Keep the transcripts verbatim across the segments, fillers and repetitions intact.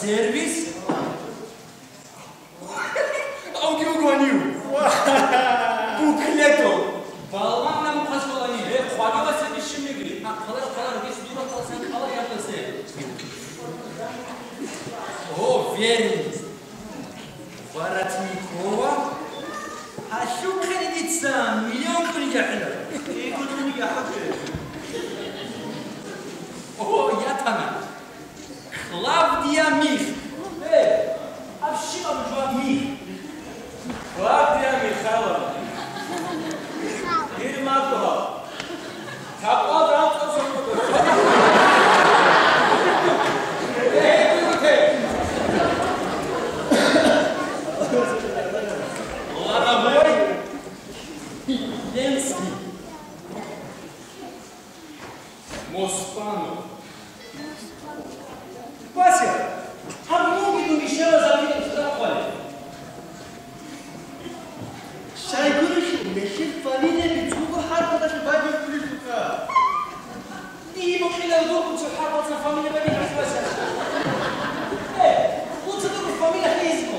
Сервис? Авги угванив? Буклето! Балван намухъа щолани, гьеб хъвалила се бищун мегри? А, хъвалар, хъвалар, бис дура хъваласан кӀала ябасе. О, верни! Воротникова? Гьалъухъе дица миллион кӀудиги ахӀила. КӀудиги ахӀухъе. О, ятана! Клавдия Мих. Э, аб щибаб жаваб Мих? Клавдия Михайловна. Дир мадугьал. Тапъа далтӀа зурмуду. Э, гуте. Лобовой. Ленский. Моспанов. Вася, гьаб мугидун ишала заминаб цӀакъ хъвалеб? Щайгурелъул, нилъер фамилияби цого хӀарпалъе байбихьулелъулха. Дие бокьиларо дургъун цо хӀарпалъан фамилия байбихьулъ, Вася. Э, дуца дургъун фамилия хӀизго.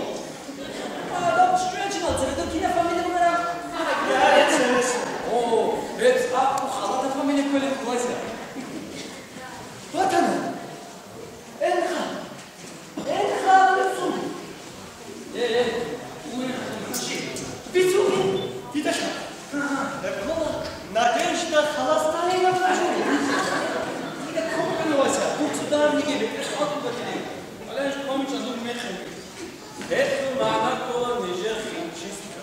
А, дам чӀвечӀила, церекъ кина фамилия гунара? О, бецӀ, а, халата фамилия кколеб, Вася. Ватана! Энха! Энха, бицун! Э, э, уй, хуши. Бицун! Дида ша. Ага. Надежда Халастанова. Дида кокан, Вася, гуцу дарниги бекӀер хатун батилин. Алеш комича зур мехен. Гьелъул магӀна ккола нижер химчистка.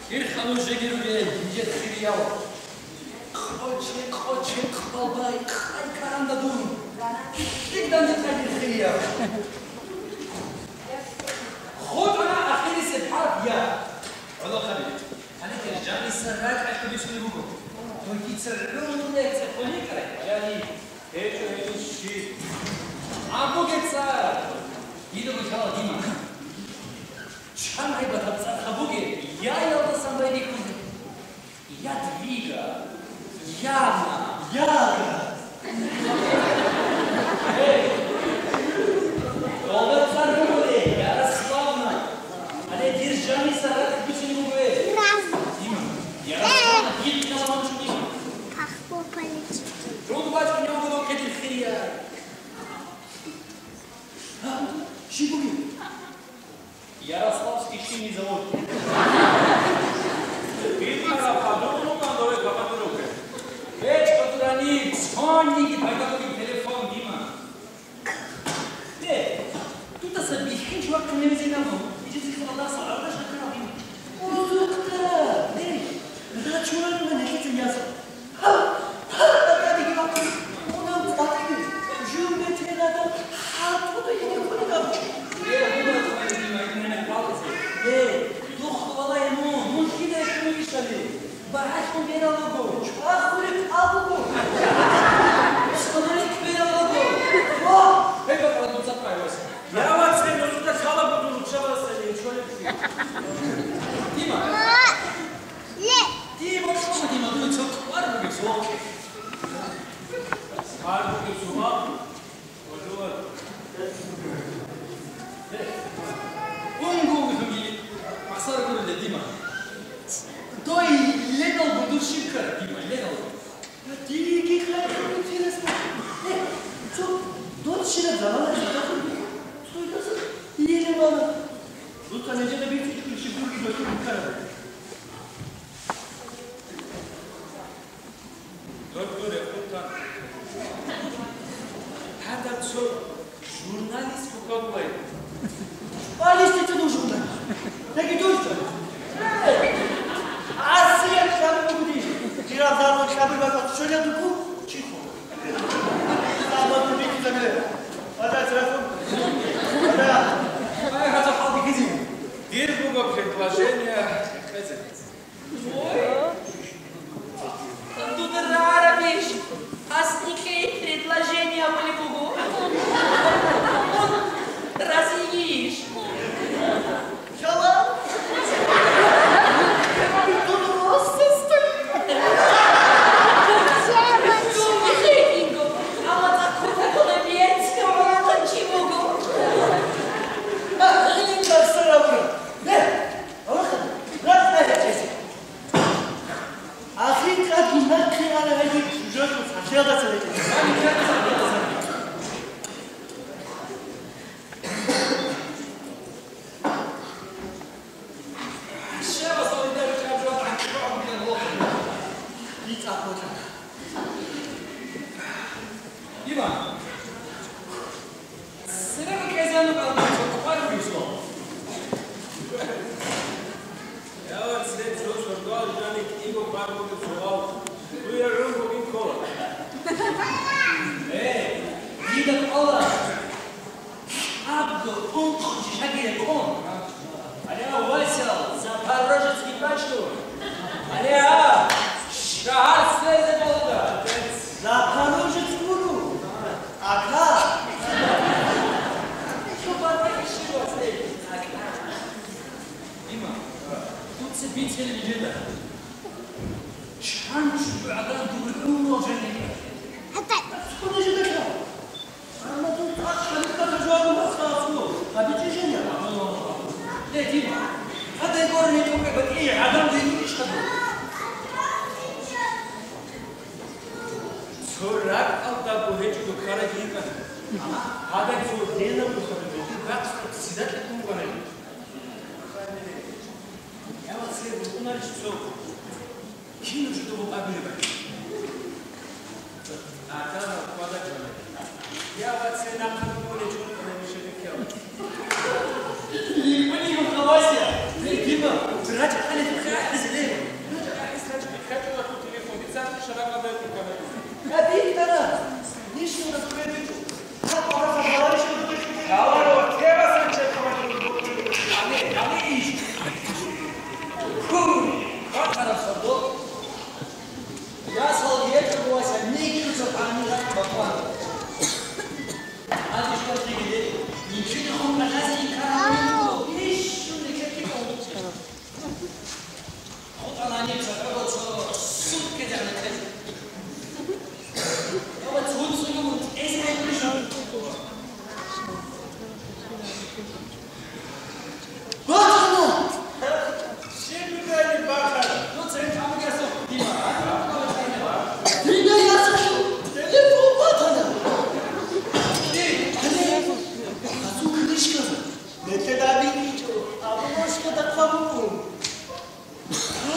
Кир ханур жегируге нижер хирияв. Къоче, къоче, къбалбай, хъай каранда дун. ЛъикӀ данде тайдир хирияв. ХутӀуна ахирисеб хӀарп я. ГӀолохъаби. Гьаниб жаниса ракӀалъ бицунеб буго. Дойги церрун цӀехоликай, яни гьечӀо гьениб щиб. Абуге цӀар. Дида бихьала, Дима. Чан гьайбатаб цӀар гьабуге, яялдасан байбихьуге. Ядвига. Яна. Яна. Гьей! Долда цӀар буго, Ярославна. Гьале дир жаниса ракӀ бицунеб буго, э. Дима, Ярославна, дихъ каламан чӀуги. Жуд бачӀунев буго кедир хирия. А, щиб бугеб? Ярославский шинный завод. Видно, подумал, надо командировка. Э, чодурани, сонниги пайда бугеб телефон, Дима. Э, тутаса бихьинчи вахъинавизе намо, иже цихъа Аллагьас гӀурраш гьакарал, Дима. Узухъа, э, рачуран ман гьелъица ясал. Дима! Ле! Дима, чӀого, Дима, дуе цо кӀвар бугеб, цо. Квар бугеб суал? Унго, унго, махсар гуриле, Дима. Дой легал будущий кар, Дима, легал. Диги кар интересно. Э, цо, дочь на давала, что это? Еле мало. Тут она где-то бить, включи, бурги, дочь, кар. Дургуре хутӀан. Гьадаб цо журналист букӀаглъай. Балистица нужна. Таки дурча. Асия шабы бугуди. Кирал залон шабы бата шоля дуку. Чихо. Залон дуки забиле. Ада телефон. Ада. Ай, гьаза халди кизи. Дир буго предложение. Ой, дуда рарабищ, асникей предложение абулеб буго. Разийищ? Чала? Я, цо сордоал жани кӀиго хъван бугеб суал. Дуе гӀумру кин ккола? Э, дида кӀола. Абго ункъо жишаги рекъон. Гьале, Вася, Запорожецкий бачӀун. Гьале, а, шагьар свезе болда. Запорожец гуро. Ака. Дима, дуца бицел нижеда. Чан чӀужу гӀадан дур гӀумру жаниха. Цо нижеда ккан. Амма дун тӀад халикъа жаваб гьабичӀищ женя? Ле, Дима, гьадай гурони тӀокӀаб батӀи гӀадан дигӀунищха дун? Цо ракӀалдаго гьечӀого ккараги йикӀана. Гьадай цо денабго хадуб гьеб бакӀ цо цидакье ккун вугонари. Я, ва цебе букӀунарищ цо? Кинаб жо доб абилебали? Атана квадат вана. Я, ва цена хадуб гьечӀого ккана мишади ккела. Ликъуни гьавасия. Дима, рачӀа къалес бихъи ахӀизе ле. РачӀа къалес, рачӀа бихъи ахӀизе телефон. Дица шарагъа бетун ккана. Гьадин, тана. Нишин расхуредичӀо.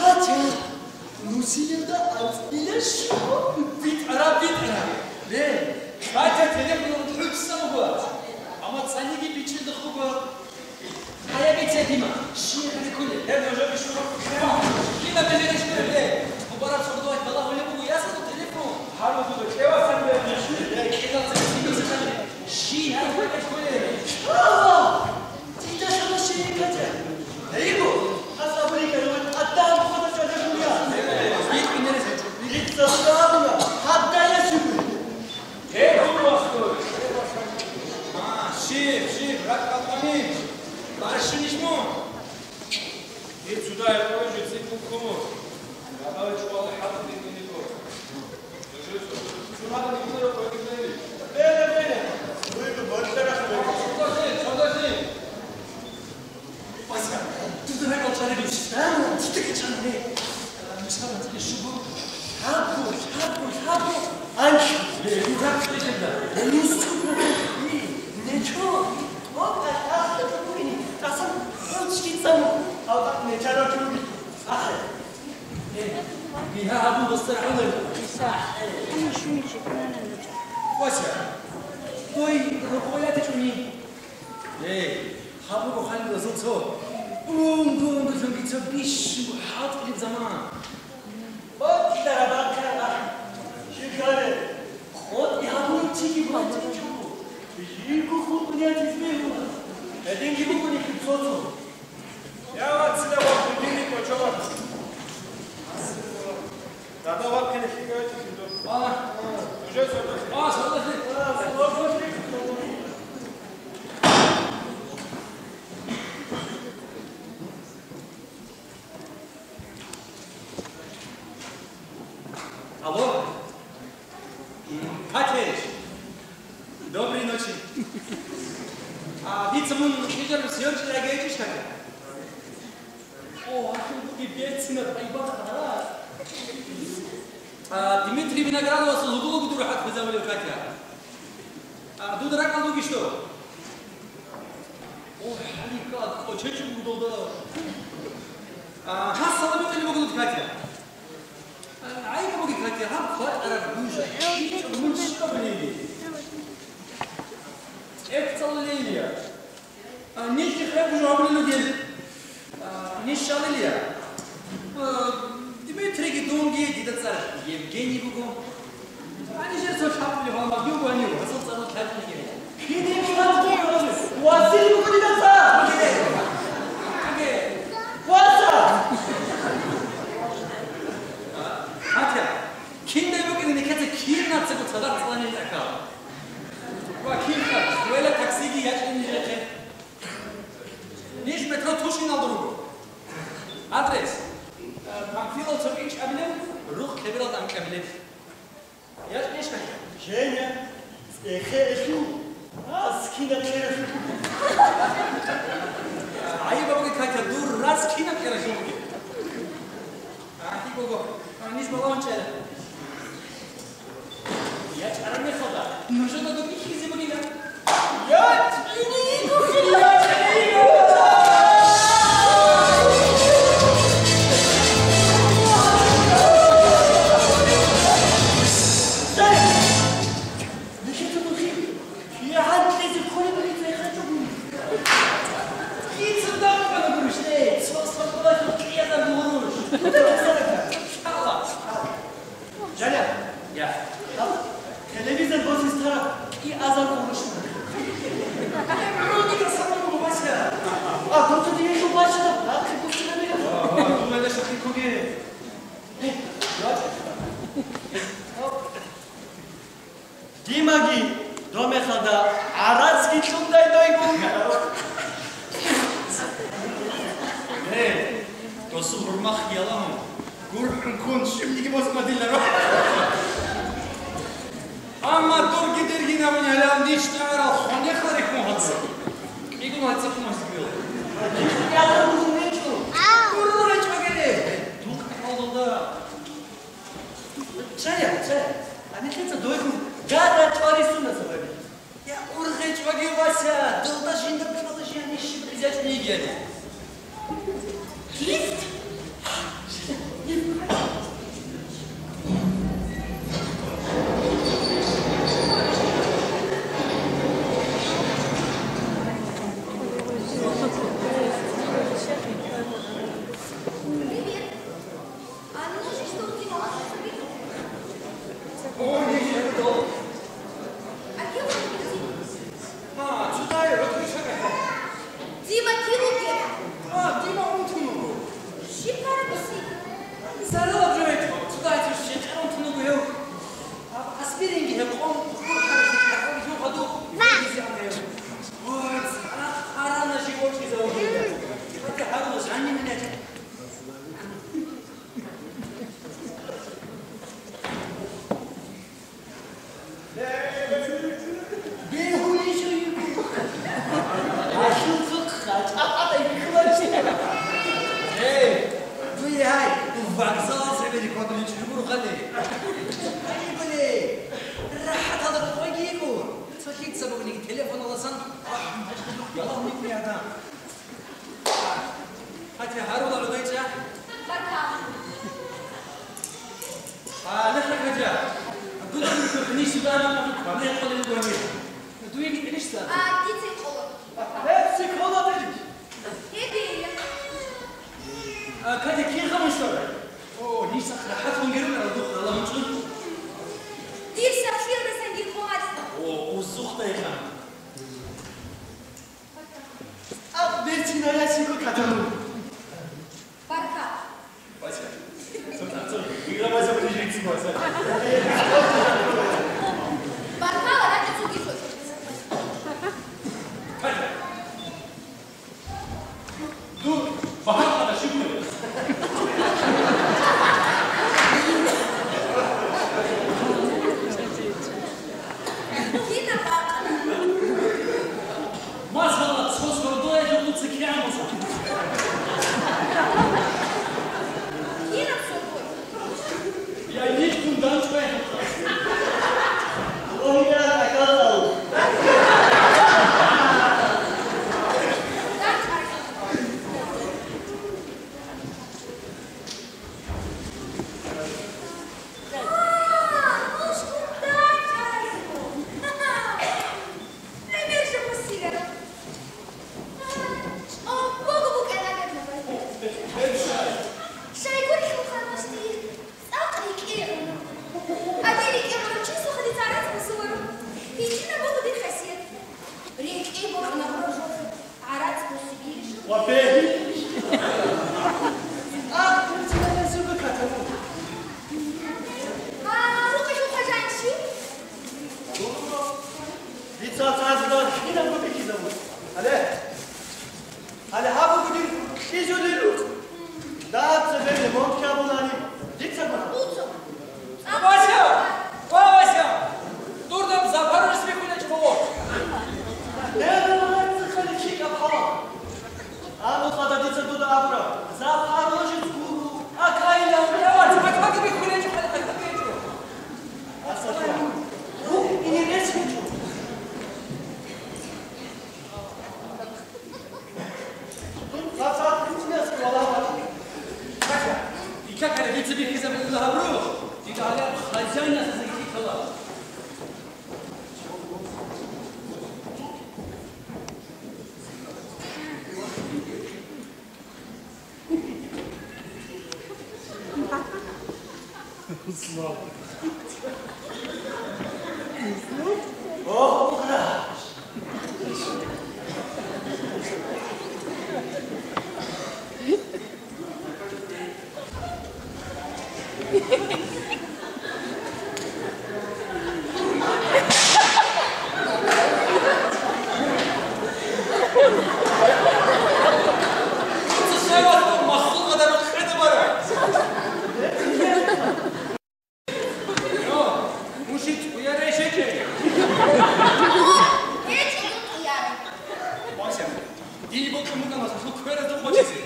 Батя, нусиялда анцӀила щиб? БитӀараб, битӀараб. Ле, батя телефон хӀуцӀцӀа буго. Амма цаниги бичӀчӀулеб буго. Гьая, бетӀер, Дима, щиб гьарикӀулеб? Гьеб нужеги щуго. Дима, беженищ гуро, ле. Мубарак сордоялъ балагьулеб буго ясалда телефон. Гьаб буго, кӀевасан бегьулищ. Ле, кӀелал цебе цебе цебе. Щиб гьарикӀулеб? Аллагь! Дида шала щиб гьикъатӀа? Гьайго, гьас абулеб ккола, ватӀа гьаб худа чӀвазе гьуя. Дица абуна, гьаб дая щиб? Гьеб гьур вахтур. А, щиб, щиб, ракӀ къалъани. Барщинищ мун? Гьеб цо дагьаб жо цӀикӀкӀун ккун. Гьаб чӀвала хӀалтӀи бикьине ккола. Гьа, гьабун, дустар гӀумер. Иса, гьанна шуни чекунана нуша. Вася, дой рукъоятичӀуни. Эй, гьаб буго ханлъазул цо. Унго-унгоцун дица бищун хӀалтӀулеб заман. Батила рабакара. Шикаре. КъотӀи гьабурав чиги батичӀого. Жиго хутӀулиятиз бегьула. Гьединги бугони киб цо-цо. Я, вацила, ва будильник кочо, ва. Дада, ва, кенехи гайчи, а, уже сордоз. А, сордоз. А, сордоз. Алло. М, Катя, доброй ночи. А, дица мун хижар съёмчи лагерчиш, Катя? О, ахир буги бецина, айбаха, а? А, Дмитрий Виноградовасул лугу-лугу дур хӀат хвезавулев, Катя. А, дуда ракӀал бугищ дов? О, хӀалика, кӀочечӀун будулда. А, гьас саламикъали бугулут, Катя. ГӀайиб бугеб, Катя, гьаб хватӀараб гужа, мун щибаб лели? ТӀехцӀал лелия. А, нижги хӀежги жо гьабулел ругел. А, ниж щалилия? А, Дмитрийги дунги дида цӀар Евгений буго. А, нижер цо лъабкъулев гьалмагьги вуго гьанив, гьасул цӀарал лъабкъулев. Кин гьеб лъабкъулев? Василий буго дида цӀар! Васа! А, гьатӀа, киндай букӀине нижеца кинацаго цадахъ цӀаланин тӀакӀал. Ва кин хъа, вела таксиги ячӀин нижехъе. Ниж метро Тушиналда руго. Адрес: Панфилов цо кӀинчӀабилеб, рухъ лъебералда анкьабилеб. ЯчӀнищха? Женя, цӀехе элъу, рас кинаб кьералъуб буго. ГӀайиб абуге, Катя, дур рас кинаб кьералъуб бугеб? АхӀи, гого, ниж балагьун чӀела. Я чӀараб мехалда, нужеда доб бихьизе бугила. Я чӀинигухъе! Я чӀинигухъе! Нижеца духи кигӀан кьезе кколебали цайхъачӀого. Кицун давкъана гурищ, э, цо свадьбалъул кьиязарго гъурущ. Чала. Жаля. Я. Телевизор босиз тараб кӀиазар гъурущ. Руги тасамагу, Вася. А, дуца дие жубача, а, ты гуцина мега. Ага, дугайда шахи куги. Э, я. Димаги доб мехалда гӀарацги кьундай дойгун. Э, досул гьурмахъги ялагьун, гурхӀун ккун щибниги босмадиларо. Амма дурги диргин абуни гьалав ниж тӀагӀарал хонехъа рехун гьабура. КӀигун гьацӀихъун гьасгил. Дурла речӀогере. Духъ хӀалда. Чая, чая. Гьанихъица дойгун гада чӀварисуна сабаби. Я ургъечӀваги, Вася, дулда жинда кьола жиянищи бизячӀ мигьяни. Кист? Привет. А не можешь, что у тебя? О, не, не, не, не. А где он? А, сюда я, вот вы что? Дима, кин вугев? А, Дима унтун вуго. Щиб караб буго? Зарала жо гьечӀо, сюда я, щекъарун тун вуго гьев. А, аспиринги гьекъон, гьев хадуб, ва! Ой, а, арана живочи заводила. Хотя гьарулас гьанни мине. Бегьулищ руйгу. Ахил цо хъачӀа-хъачӀа йиккуларищ. Гьей, дуе гьай, вокзалалъе бери кодуличӀ жугурухъали. Айбуле, рахӀаталда къойги йикӀу. Цо лъица бугониги телефоналдасан. Яла микьи адам. ГьатӀи гьарула гӀодайчӀа. Баркала. А, лехӀа гьаджа. Дуда ниж суда, ниж къалин гуни. Дуе гьинищ сада? А, дица къола. Гьеб сикола дери. Гьеб. А, Катя, кин хамуштара? О, ниж сахъ рахӀат гьунгерун ара дух, Аллагь мучӀун. Дир сахлъиялдасан дир хъумац. О, узухъ дайха. Аб берцинаясиго катаму. Барка. Вася. Игра Вася, подожди, Вася. Баркала, ради цуги шо. Катя. Дур, багьа къада шигури. Кинаб бакъана? Масала, цо сордоялъул дуца кигӀан буса. Кинаб сордой? Я, нилъ дун данчӀвай. Азда кинабго бихьизабун. Гьале, гьале гьаб буго дир кьижулел рукъ. Дагьаб цебе ремонт кьабунани, дица гуро. Вася! Ва, Вася! Дурда Запорожец бихьулечӀо гьавор. Дера, цӀехъали чикаб хъала. Амма хъада дица дуда абура, Запорожец гуро, Акайилан. Давай, Акаги бихьулечӀо, Акаги бихьулечӀо. Асафа, рух ине рес гьечӀо. Дун цацад ручнес кӀвала вачӀи. Итлъа карагьица бихьизабулла гьаб рух, дида гьалаб хазяйнасда зикри ккала. Махсул къадарал къеда бара. Муши, уярай шекери. ГьечӀо, дун уярай. Вася, дие бокьун букӀана, цо кверазда хъвачизе.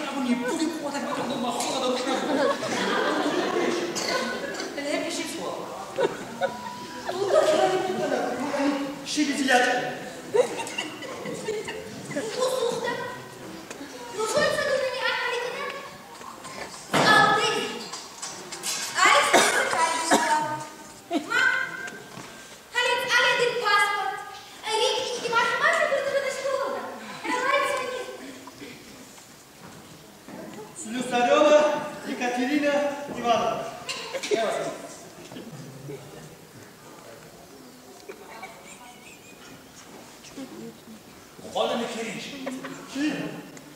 Абуни, бури къватӀа батӀа, ну, махсул къадарал къеда. Гьеб иши цо. Дуда хъвани букӀана, ну, ани, шибизе ячӀа. Усухда. Нужеца дунени ахӀарикӀина? Алди. Алис, Алис, Алис. Ма, гьале цӀале дир паспорт. Рикьинги махӀ-махӀ гурдура школада. Давай звони. Слюсарева Екатерина Ивановна. Хвалани киринч. Чи?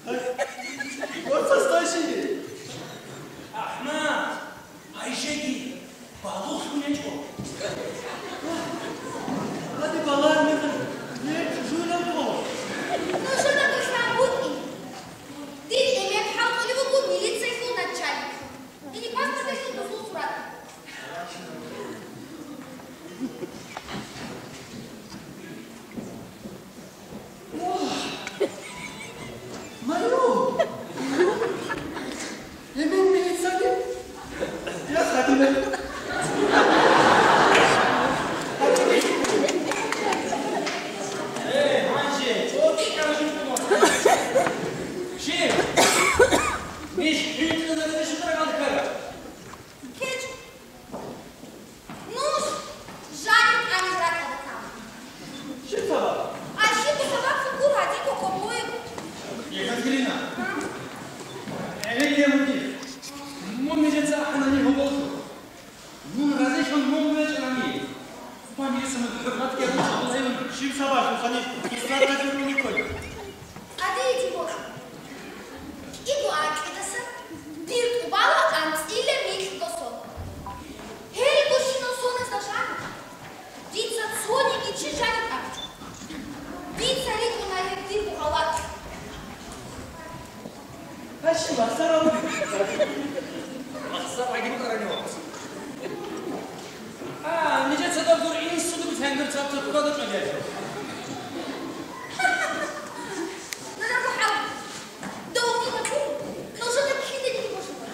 Ай, вот со стойчини. Ахмад, айжеги, балух гьунечӀо. Гьади балагье мехалъ, нер чӀужуйилан ккола. Нужеда душман букӀин. Дир эмен хӀалтӀулев вуго милициялъул начальник. Или паспорталъул дусул сурат. Мару! Эмен милицани? Я хадина. Э, манже, чорти кажи кума. Ши! Миш хинкъиза ши шудрагъал кара. КечӀ. Нуж жанив тӀамил ракӀалда ккани. Щиб сабаб? А щиб сабаб, цо гуро гьадин кокопоеб. Екатерина, гӀенекке мугӀ. Мун нижеца ахӀанани гьоболлъухъ. Мун разилъун мун гуречӀанани. Ва нижеца мун хӀурматги гьабун чӀвалайван. Щиб сабаб, ханиб, хӀурмат гьабун никой. ТӀаде иде бокьа. КӀиго анкьидасан дир тӀубала анцӀила микь досо. Гьел гущинал соназда жаниб. Дица цониги чи жаниб абичӀо. Дица рикӀкӀуна гьеб дир бухӀалат. Гьащи махсарав. Махсар агиб карани вахс. А, нижеца дагъур инсуду битангир цабцаб ккада чӀвади. Нужер хӀал довги бакӀу, нужеда кидаги божуба.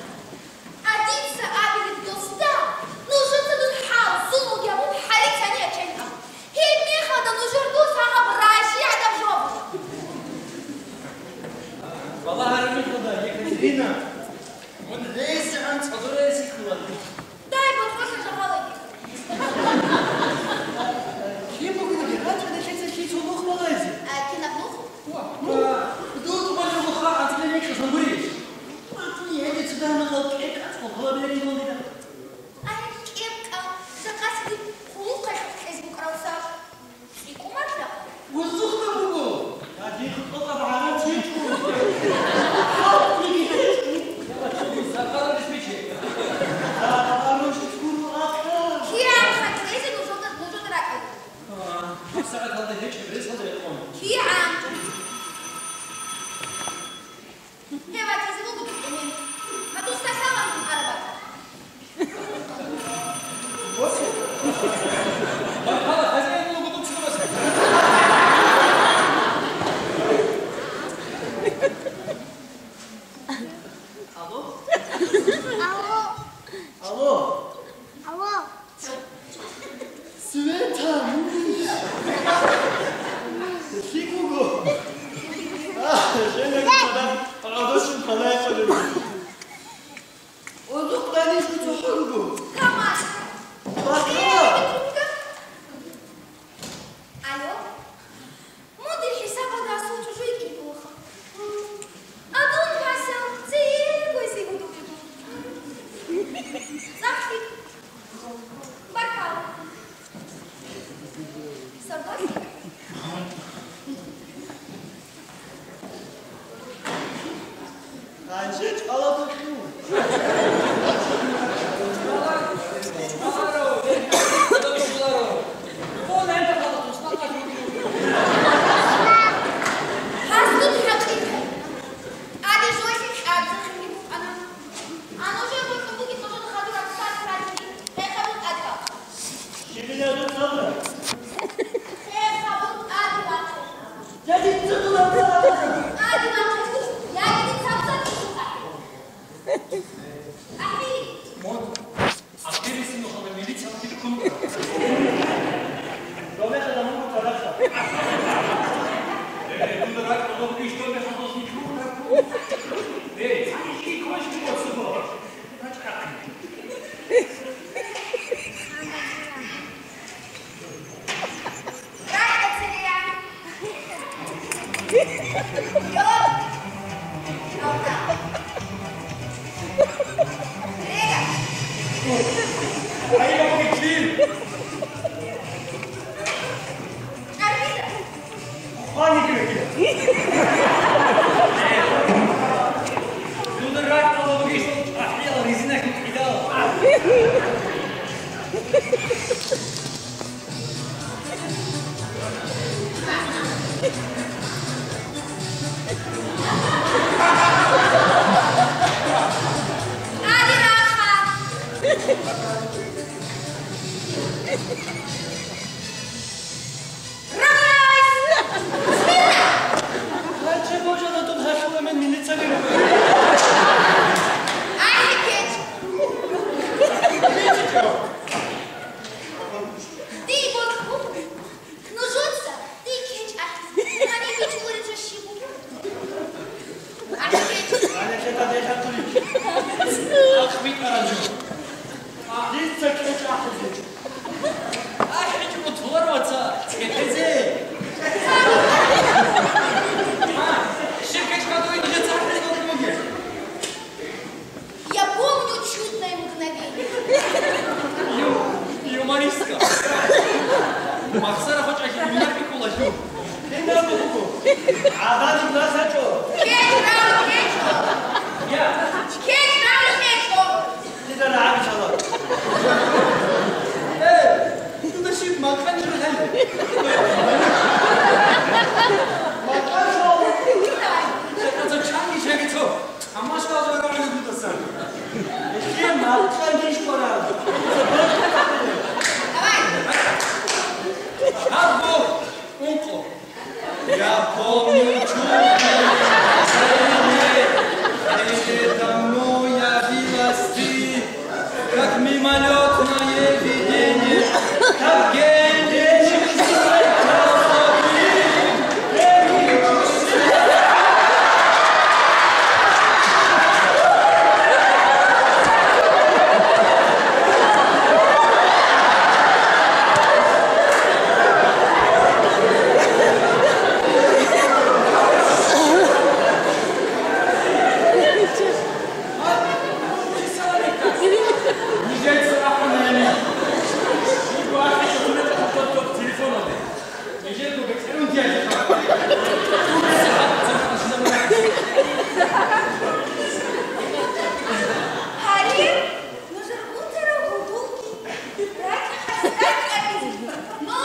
А дица абилеб досда, нужеца дун хӀал, зулмуги абун хӀалицани ячейилан. Гьеб мехалда нужер дос гьагъаб раши гӀадаб жо. Балагьараб мехалда, Екатерина, мун гӀезегӀан цӀодорайзе кколаро. Дай, боцӀулъа жагьалаги. Кин бугониги, рачӀа нилъеца лъицун нух балайзе? А, кинаб нух? Ва, ва, дутӀ балев нуха анцӀила микьасан гурищ? Ва, дуе гьедин цо дагьаб мехалъ кӀекъацӀго гьалабилеб бугонида. Ай, кӀеб кӀал, жакъасеб дир хъулухъалъухъ кьезе букӀаралса. ЦӀикӀкӀун батила. Вузухъа буго. Я, дихъ тӀокӀаб гӀарац гьечӀо. Халкъ диги гьечӀо. Сахаралъ биче. Сахаралъ гуро ахъа. Киан хатӀезе нужеда, нужеда ракӀи. А, сагӀат гьечӀеб рес гьадре къон. КигӀан? Гьев ватизе вуго духъе гьел. Гьадусда лъала мун арабатӀа. Баркала, хозяин вуго духъе. Алло? Алло. Алло. Алло. Света, муниш! ЛъикӀ вуго! А, жена гьада гӀодошин палай къалеб. Озухъ даниш цохӀо руго. Камач! Бакала! Алло? Мун дир хӀисабалда асул чӀужу йикӀин кколаха. А дун гьасал цӀикӀкӀуйзе гьудулеб буго. ЦӀакъ лъикӀ. Баркала. Сардоси? Гьанже чӀвала духъу. Гьазун хӀакъикъат. Аде жойси кьабзахъиги букӀана. А нужер бокьун бугин нужер хадур ацӀцӀад хадуги, хехабун тӀадибахъа. Щибила дур хадура? Хехабун тӀадибахъа. Я дица дур ацӀцӀад хадура. ТӀадибахъа, я дица ацӀцӀад хадура. Ахи. Мон. Ахирисин нухалда милиция хутӀун. Добе хадамун тарахса. Э, дур ракӀ, дур иш, добе хадамун тарахса. Э, иш иш кочки боцуго. Гьанже божана дун гьалъула мен милицари ругел. Ахикеч! Дий бокьу! Нужеца дий кеч ахизе гьаниб бичӀчӀулареб жо щиб буго? Ахикеч! Гьанекета дехӀа гьатулищ? Ахъ битӀараб жо. Дица кеч ахизе. АхӀичӀо тулар ваца, цӀехезе. А, щиб кеч хадуй нужеца ахизе гьатун бугеб? Я помню чудное мгновение. Ю-, юмористка. Махсара хоча химинар бикула жу. Кинаб буго? Абадин насачо. Кеч рал кечо. Я. Кеч рал кечо. Дида рагӀаби чала. Э, дуда щиб макъан жо гьаниб? Макъан жо. Дида. Чакъаза чанги чагицо. Амма шкалда рагӀаби дудасан. Эке макъан диш квара. Давай. Або, ункъо. Я помню чудное мгновение, где давно явилась ты, как мимолетное видение, как гений чудной красоты. Гьарир, нужер унтарав гьудулги ракӀа хӀасрат абизе. Но?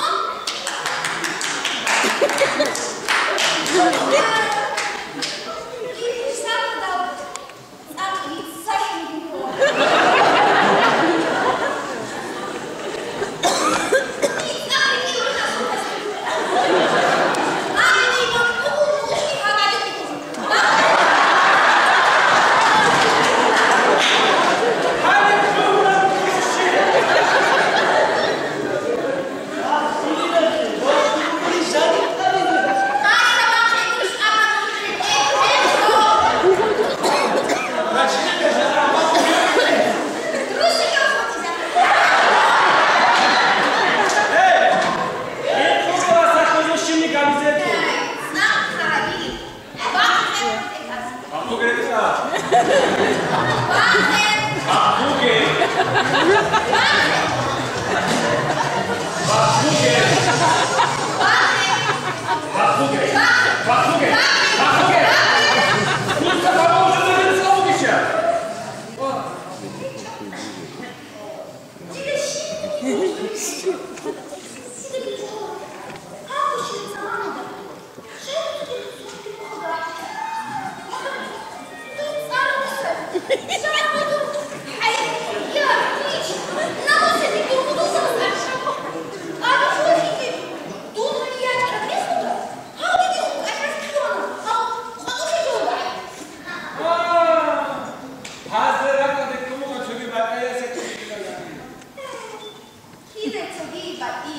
Кидай цогиги батӀи.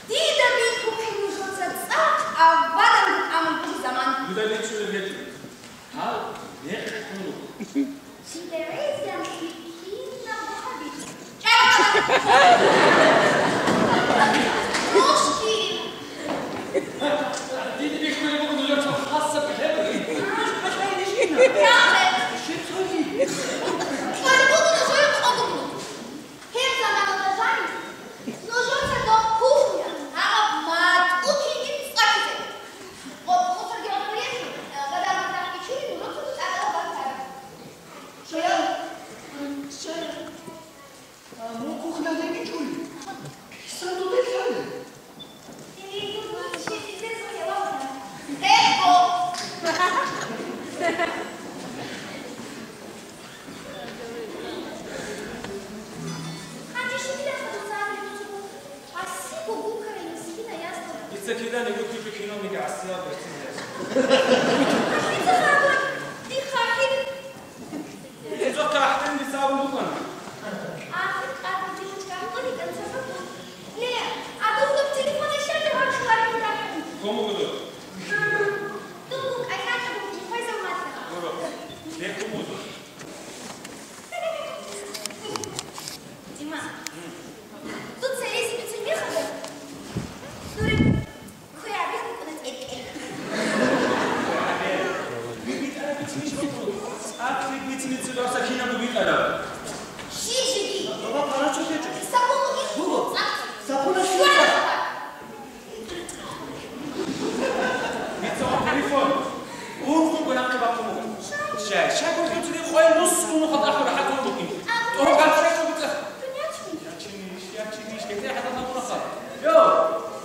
Дида бихьухъе нужеца цӀакъ авадан рукӀанун буго заман. Дуда бицунеб гьечӀо. Гьал мекъи хъулухъ. Дида гӀезегӀан лъикӀлъи кинабго гьабичӀо. ЧӀакъ! Нушги! Дида бихьулеб буго нужер цо хасаб гьебги. Нуш бахъайнищ кина? Яхъе! Щиб цоги? Кьолеб буго нужер къодумлъи. Гьеб заманалда жанив нужеца доб кухня гьаб матӀу кинги цӀакизе. Къо-, къосарги гӀодобе рехун, э, гадарман тӀахги чури нужецаго тӀадаб бакараб. Шоян, шоян. А, мун кухняда гьечӀони? Кисан дуда лъалеб? Дица киданиги кучӀу киналниги гӀасиял берцинаяс. Цо ахӀдин дица абун букӀана. Ахир къадру жинчка ахӀдуни кӀанцӀа букӀун. Ле, а дугьдуб телефон ишалъе вачуларин рахӀин? Кому буду? Дугьдуб кӀалъачӀого бухъвезаб матла. Гуро. Ле, кому буду? Дима, дуца эзи бицун мехалда, дуре куй гьабил букӀуна тӀекӀкӀел. Ахъри бицин цебарса кинабго битӀараб. Щиб жиги? Баба, парачо кьечӀо. Сабун бугин? Буго. Сабуна щула. Дица ва телефон. Ургъун гунахъе бахъун буго. Щай, щай гурхӀун цӀуди къоя мус гунухъал ахӀура хӀакъун букӀин. ТӀогъал чӀечӀо буцӀа. Ячиниш, ячиниш, гьетӀе хӀадалда гунахъал. Йо,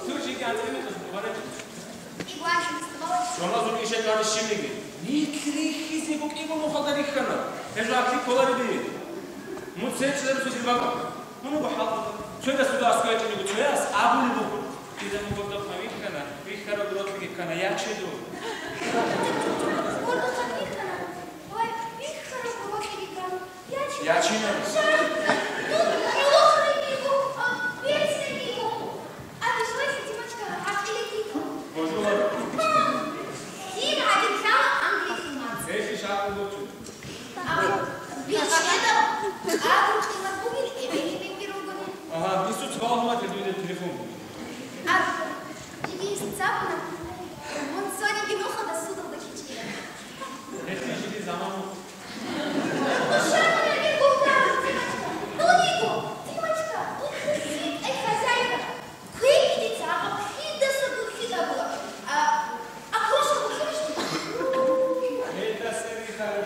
тур жиги анцӀила мекъалъ гьабарай. Жоназул иша ккани щибниги. Нилъ рихьизе букӀиго мухалда рихьана. Гьеб жо ахъри кколариби? Мун цечӀезаб цо дир бакӀ. Мун буго хӀалтӀуда. Цояс дуда аскӀов ячӀиниго, цояс абулеб буго. Дида мун гурдахъна вихьана, вихьараб рокьиги ккана, яче дун. Гурдахъна вихьана, вай, вихьараб рокьиги ккана, яче. Ячина. Шай, дун гӀолохъаниги буго, а, бецӀиги буго. Абишвайса Димочка гӀакъилиги буго. Божула. Дима гьадин лъала английский мат. Эши шакӀун гочун. Абу, биччада, абу къимат бугел эбел-эбекги ругони. Ага, бисуц балагьулатир дуде телефон. Абу, жиги цабуна, мун цониги нухалда судалда кичӀила. Гьелъин жиги заману. Нушана гьеб гугьараб, Димочка. Дуниго, Димочка, дун хӀусин, ай, хозяйка. Квеги дица гьаб кидаса духьи гьабула. А, а кваша бухьулищ? Гьелда сери хараб.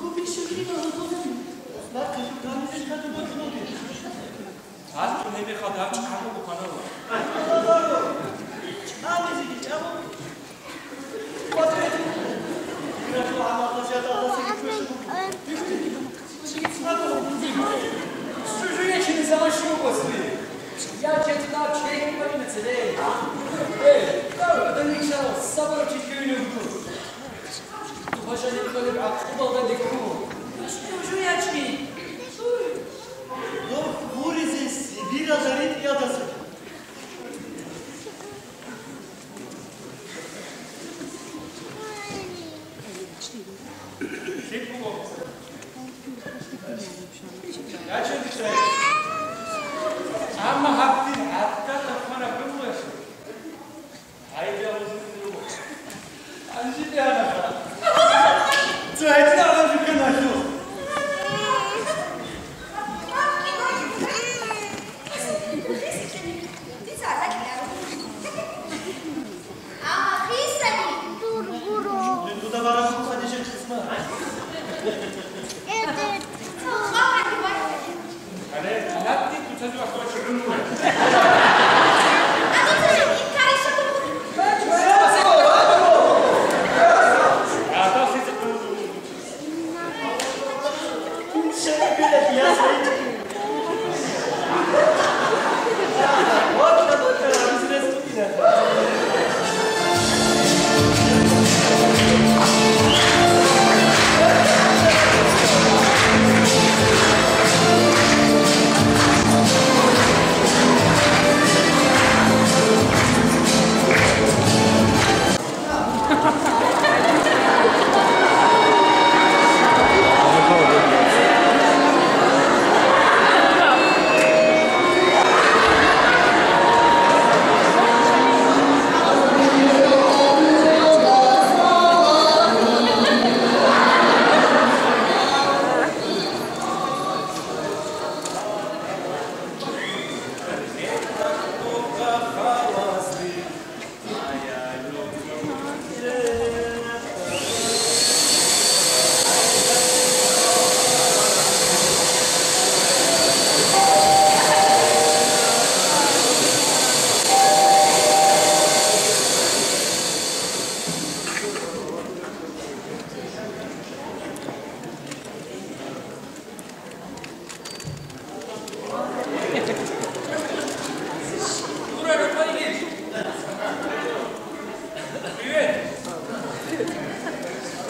Гьанкъу бищун киналго гурони. Нахъе жо камизил кадубалъулги. Гьанкъу гьебехъа дагь чӀамалго хъанала. ЧӀамизеги чӀамалго. Чужие через замашку после. Я тебе на честь на целей. Эй, как это не читал, с собой чуть не убил. Ту бажа не кладет, а куда далеко. Чужие очки. Дов гуризе Сибиралда ритӀиялдаса. Амма гьаб дир гӀадатаб хвараб гӀумруялъул гьайбиял вугев вуго. Анжи бегьанаха. Цо гьедин гьаб жуканалъул. Амма хисани. Дур гуро. Дуда бараб хадиже чисма. Эдет. Хабари бар. Гьале, гьалабги куцазе вахъ вачӀун. Гьадин цо инкари шабун. Гьадин цо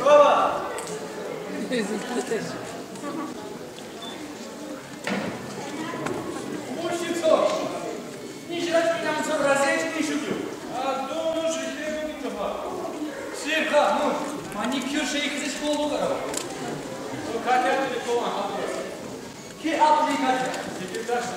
Здорово! Мурщицо! Ниж рачӀунан цо разечӀун шугев. А дун нуж хӀебугитаха. Сирха, ну, маникюр шейхизе школа букӀарав. Ну, Катя телефон ахӀалдаса. Ки абули Катя? Секретарша.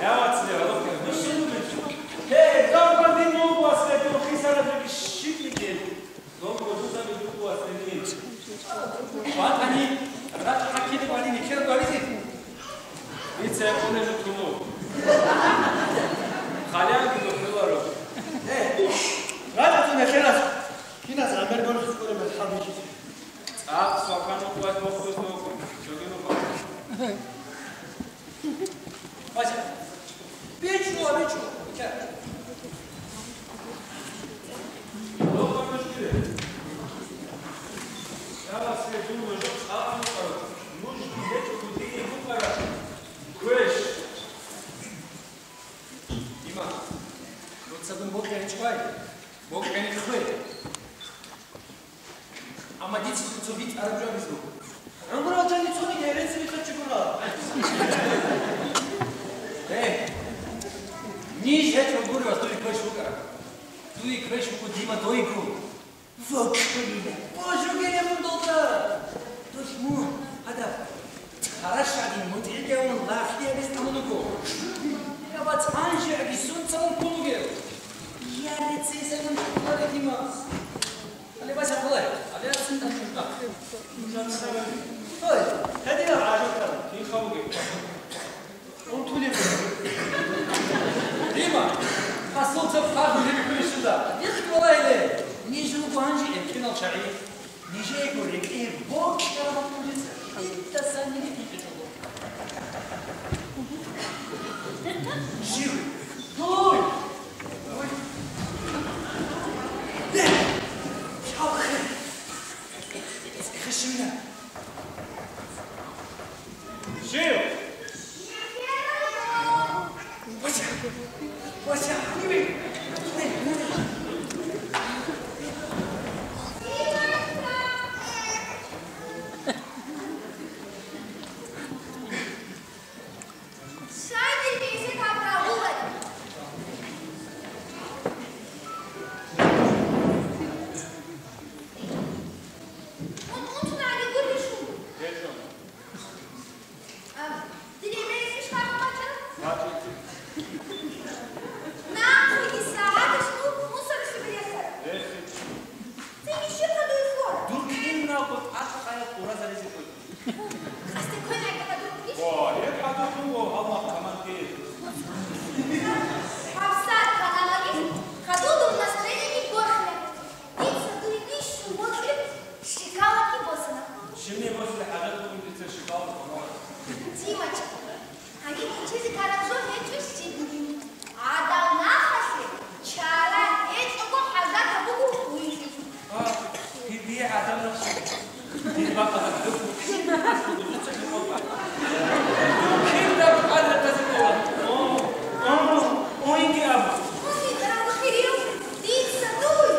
Я, вацле, валухъе, ну что вы? Э, там один ногу ослепил, хисара, щитники. Ногу, ну, там иду у вас, они. Ватани, рата хакиди вани, никер валиди. Ица я поле же тулу. Халянги до хиларо. Э, рата ту нехерас. Кинас амер гор хискоре бетхабичи. А, свахану квай бохту, чогину бохту. Вася, бичу, бичу. Дима, ну, ца дун бокьа гьечӀо, бокьани хве. Амма дица цо битӀараб жо абизе буго. ГӀумрал жани цониги гьеренцин бицун чи гуро. Э, ниж гьечӀо гуро, дуе квеш вукӀара. Дуе квеш вуго, Дима, дойгу. Вокьулина. Божугене мун долда. Дой мун, гьадаб. Тарашаги мутӀигӀдавун лахлиябиз тӀамун вуго. Я вацӀан жеги сунцавун ккун вугев. Я рецесалан кколаре Димас. Али баса кколай. Али асин тӀамун. Ой, гьадинаб гӀажаб тӀад. Кин хабуге. Унтулев. Дима, хасулца пагьу гьеб квешила. Дихъ кколайле. Ниж руго гьанже эркенал чагӀи. Нижеего рекӀее бокьараб кколица. Дида саниги кичӀого. Жив. Дуй! Дуй! Де! Чалхе! Цехешимна! Жив! Вася! Вася, гьаниве! Щай дир гьезие гьаб рагъулареб? Мун унтунани гурищ? ГьечӀо. А, дир гӀемерисеб иш хадуб бачӀа? БачӀа. Нахъеги сагӀаталъ мун мусаралъе берехъа. Берхъи. Цинги щиб хадуй хьвара? Дур киналго тӀатӀа къаял къуразаризе ккола. Къасде квен гьайкьа хадуб бугищ? О, гьеб хадуб буго, гьалмагъ таманги. ГьабсагӀат каналаги хадуб дур настроениеги борхияб. Дица дуе бищун бокьулеб шоколадги босана. Щибниги босизе хӀажат бугин дица шоколад босана. Димачка, гьаниб инчизе ккараб жо гьечӀо щибниги. ГӀадамал нахалъе чара гьечӀого хӀажат буго уйли. А, гьеб дие гӀадамал нахалъе. Дир бакъалда дуца гьеб бакъалда. Дур кинаб къадр гьезие ккола. О, о, ойги аб. О, дида, хирияв, дица дуй.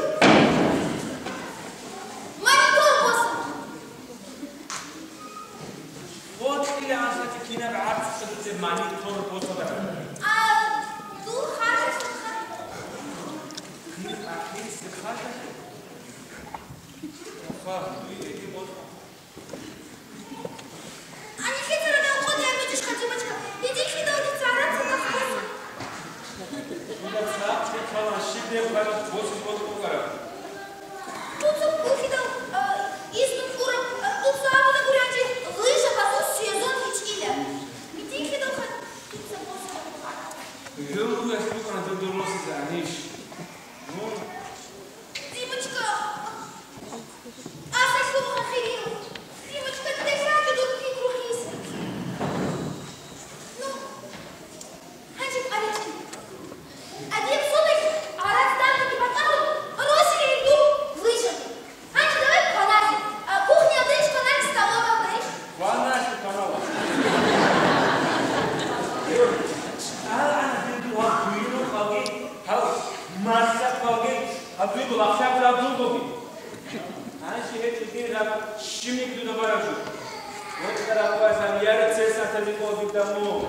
Монитор босана. Бокьилаанлъи кинаб гӀарцӀ цӀадузе монитор босана. А дур хажалъуха. Дир ахирисеб хажалъе? Ха, дуе босана. Ани хитараб къода я бучӀищха, Димочка? Иди хидав дица гӀарацӀ бахъ босун. Дуда цӀакъ бихьана, щиб гьеб хадуб босизе бокьун букӀараб? Дуца бухьидал, а, изну кьураб, а, дуца абуна гури гьанже лыжабазул сезон гьечӀила. Иди хидав хадуб дица босун. Гьев ругелъ букӀана дуда росизе, Аниш. Ну? Димочка! Асалъуха хирияв! Димочка, тӀехьа дур пикру хиса! Ну, гьанже къаричӀин. Гьадин соналъ гӀарац дандаги бакӀарун, росилин дур лыжаби. Гьанже давай кваназе, а, кухнялда иш, кваназе столовалда иш. Кваназе, кванала. Гьал ана динду ва дуйну халги, гьал масса халги, а дуйну лахшаб раб дугоги. Гьанже гьечӀо дир раб щимик дуда бараб жо. Вокьараб вазан яра цесатазе къо дида мун.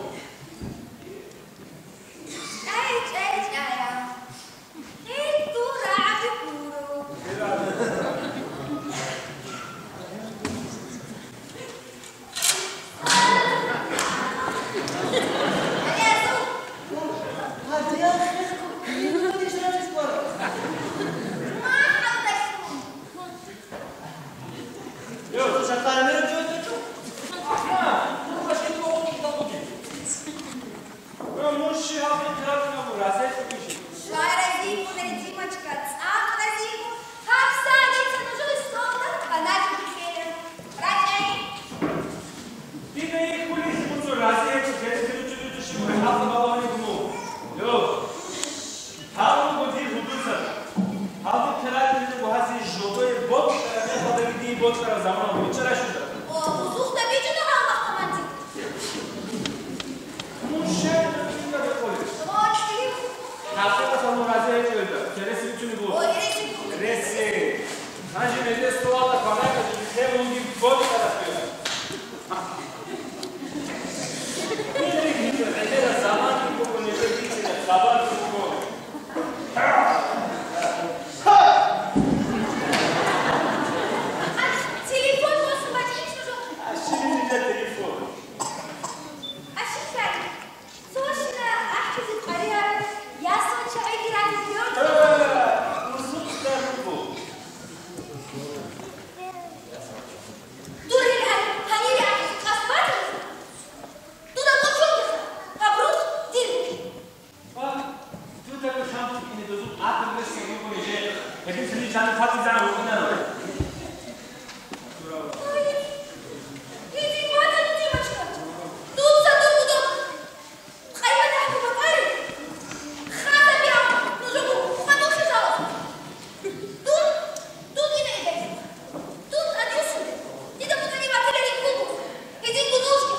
ЧӀай, чӀай, чӀая. Гьей, дур рагӀаби гуро. ХӀакъикъаталда рази гьечӀо гьелда. Цересел бицунеб буго. О, гьереси буго. Гьереси. Гьанже гьелда суалда кванаго, гьеб мунги боцӀараб буго. Гьелда заман буго, гьелда хабар буго. Телефон босун бачӀинчӀо жо. А щиб гьеб телефон? А щиб лъай? Цо щина ахӀизе къваригӀараб, ясал чагӀиги ратизе гьечӀо. Э, узукъда руго. Дур гьел гьанире ахӀизе къасд батани? Дуда бочондаса, гьаб рукъ дир. Ва, дуда бочондаса, дозул ахӀи ресги руго нижер. Гьедин цинги чанги хъватӀизегӀан рукӀинарав. Ой, гьедин батани, Димочка. Дуца дур гудоб. Къайбат гьабун букӀарин? Хадур, нужего къватӀухъе жалазе. Дун, дун ина эбел. Дун тӀадюсун. Дида букӀани батила рикӀкӀун. Гьединго нужги.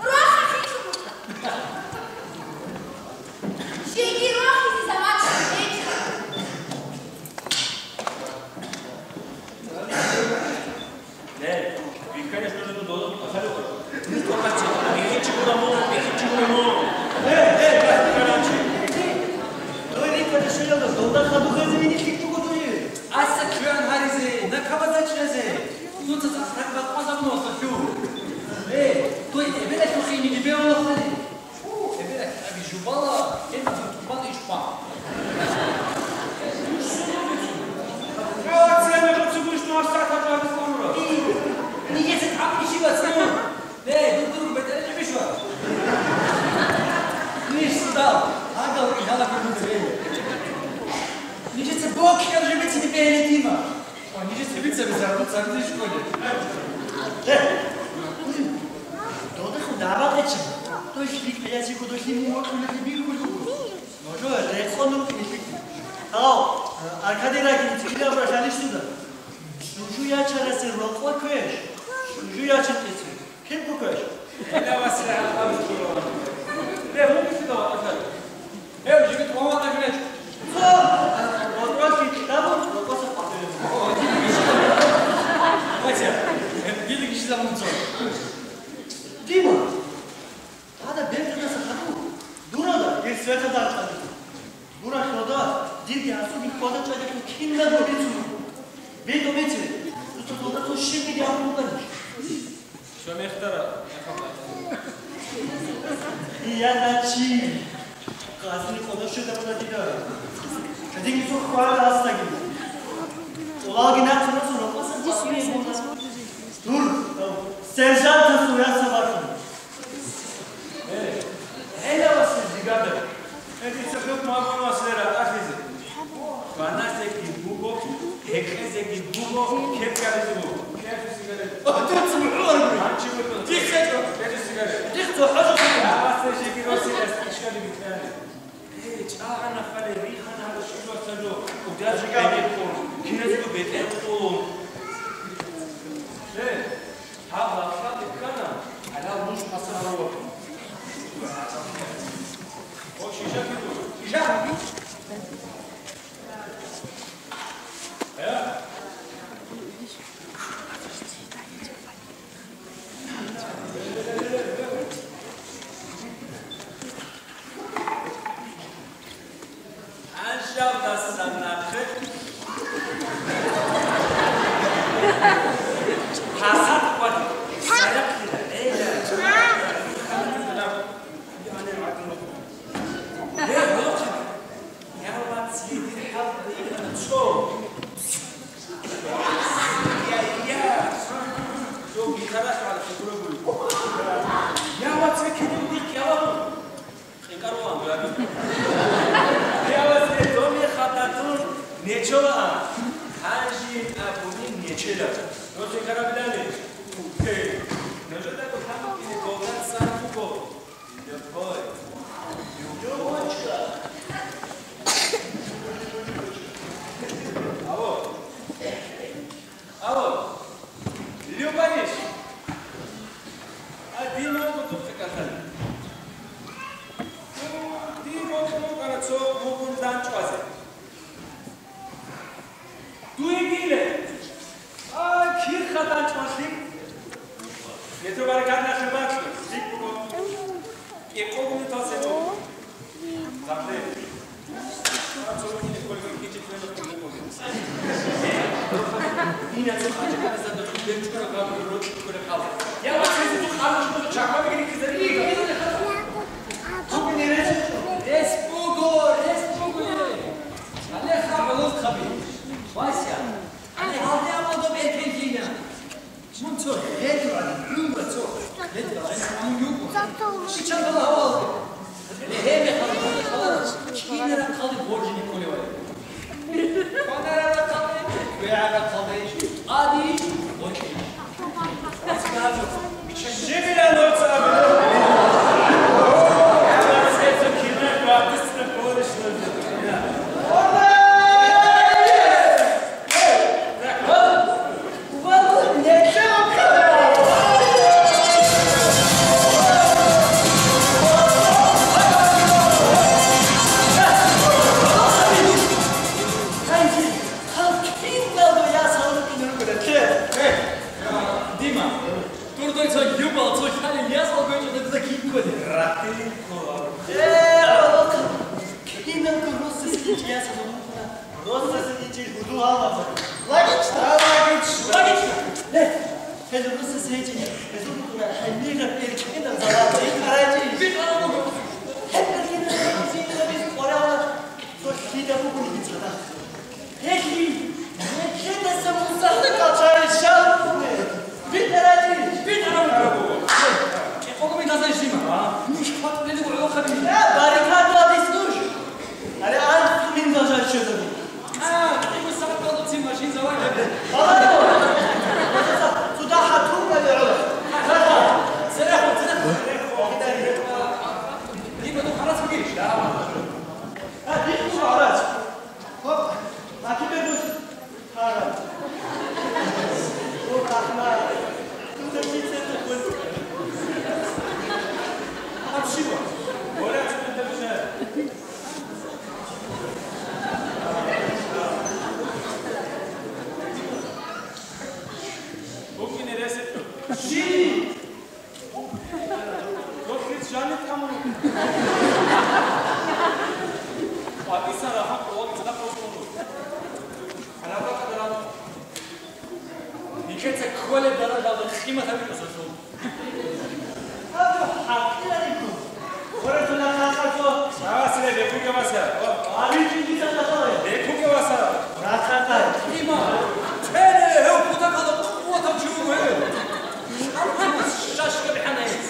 Рохахъе чӀугӀа. Жеги рохизе заман гьечӀо. Э, бихьанищ нужеда доза букӀа хадур. Бихьинчи гуро мун, бихьинчи гуро мун. Э, э, бихьинчи. Дой рикӀкӀада щвелалда, долда хадур хвезе мини лъикӀ буго дуе. Аса чуян гьаризе, накабазда чӀезе. Дуца цӀакъ так бакъвазабун вахъа лъугьун. Э, дой эбелалъухъе мини бегьула хали. Эбелалъ аби жубала, гьеб тӀубан иш хъван. Нижеца тӀамун щивац, ну? Ле, дур-дур бетӀер чӀебищ ва? Ниж сдал, агал игьала гурбуцебе. Нижеца бокьа жибеци бегьилетима. Ва нижеца бицабе зарбу царни школе. Ле. Додехун дагьаб гьечӀин. Дой лъикӀ яци кодолъи мугьрулъи бихьулев. Можо рекъон рукӀин лъикӀ. Гьав, Аркадий Ракин, кӀияб рахьалищ дуда? Чужу ячарасе рокъо квеш, чужу ячинтӀеце. Киб квеш? Эла васила гьаб чуро. Ле, мугьрулъи дава Аркадий. Гьев жигит гъова гьечӀо. Цо, рокъоки китабу, рокъоса хъватилеб. Вася, билгищ замун цо. Дима, гьада бертадаса хадур, дурала, дир светада чӀаги. Дура хьода, дирги гьасулги хьода чӀаги кинабго бицун. БетӀо бицин, дуца хьода цо щибги гьабун букӀанищ? Цо мехтара, мехтара. Хиянатчи. Къазни къода щведабуна дида. Гьединги цо хвара гьасдаги. Улалги нахъ росун рокъоса хъватӀине буна. Дур, сержант, дур яса бакун. Э, гьелавасил жигада. Эдица хӀукму абун василера ахизе. Хванасеги буго, гьекъезеги буго, кепкабизе буго. Кепси сигарет. О, дуца мухӀула руго. Гьанчи буго. Дихъе чӀо. Кепси сигарет. Дихъ цо хӀажа. Я васе жеги роси эс ишкали битани. Э, чӀагӀана хали рихана гьала шилвасалу. Удажи габикун. Киназго бетӀер кун. Э, гьаб лакъа биккана, гьалал муш хасар гьавар. О, шиша киду? Шиша? Э? Анжалдасан нахъе гьасат къватӀ саяхъила, эла. Гье, гьоркьа. Я вац, дир хӀал букӀана цо. Я, я. Цо гитара щвала, шукура гури. Я вац, кидин дихъ я вац. Къинкъарулан дураби. Я вац, э, доме хататун нечола. Ханжи абуни нечела. Досе карабилани. Э, нечола ду хамки не болдан сан буго. Алло. Алло. Любаниш. А, Дима, вот тут как. О, Дим, чӀвазе. Дуе гиле. А, кирха данчӀвалъи. Гьезул баракат нахъе бакье. ЛъикӀ буго. КӀикъого мунтал се буго. Забе. А цо рукъине кколеб кичӀе кколеб кколеб. Ина цо кичӀе кколеб забе. Бер чӀвара габ рокь кколеб хал. Я ва цезе цо хануш буго чакъа бигри кизари. Рес буго, рес буго, е. Гьале хаб гӀолохъаби. Вася. Гьале гьалде абадо бекенлъина. Мун цо гьедурали, гӀумра цо гьедурал гӀинкъамун юго. Щичан бала гьавалде. Гьебе халда, халда, кинара халде боржине кколевай. Кванара халде, вегӀара халде, ади, боржи. Щибила нуца абилур? Гьаб цецо кинаб батисна боришна. Дима, дур дой цо юбал, цо хӀалил ясал гойчӀо дуда кин кколеб? Ратилин ккола. Э, киналго росас гьечӀеб ясазул букӀуна. Росас гьечӀел гьудул гьалаб. Логично? А, логично. Логично. Э, гьел росас гьечӀел, гьезул букӀуна, гьанираб эркенаб залал. Ин карачи. БитӀараб буго. Гьеб эркенаб залал, зинабиз къорала. Цо лъида бугониги цадахъ. Гьелъи, нилъедаса мусахъе калчарищал? БитӀарачи, битӀараб буго. КӀикъого мунтазда ишима. Нуш кватӀулелего гӀолохъаби. Я, барикалла, дис нуш. Аре, ан сунин дажа чезаби. А, кӀиго сагӀат балдуцин машин завай гьабе. Баларо. Цуда хатун гьабе гӀоло. Церехо, церехо. Дима, ну, харас бугищ? А, дихъ буго гьарац. Хоп, макибе бус. Гьарац. О, рахмат. Туда чи центр бус. Абшива. Горяч, туда бежа. Букине ресету. Ши! Дохъ рис жаниб тамун. Пакисан рахъа къоло мисла къосун. Арабака дарано. Нилъеца кколеб даражалда къимат гьабизе ккола. Абу, хӀакъиралиго. Ора, цо нахъа хъасо. Авасиле, бекуге васа. Ари, чиги цадахъале. Бекуге васа. Рахъа хъай. Има. Тенеле, гьев кутакалда къуватав чи вуго гьев. Шашка бихьана гьес.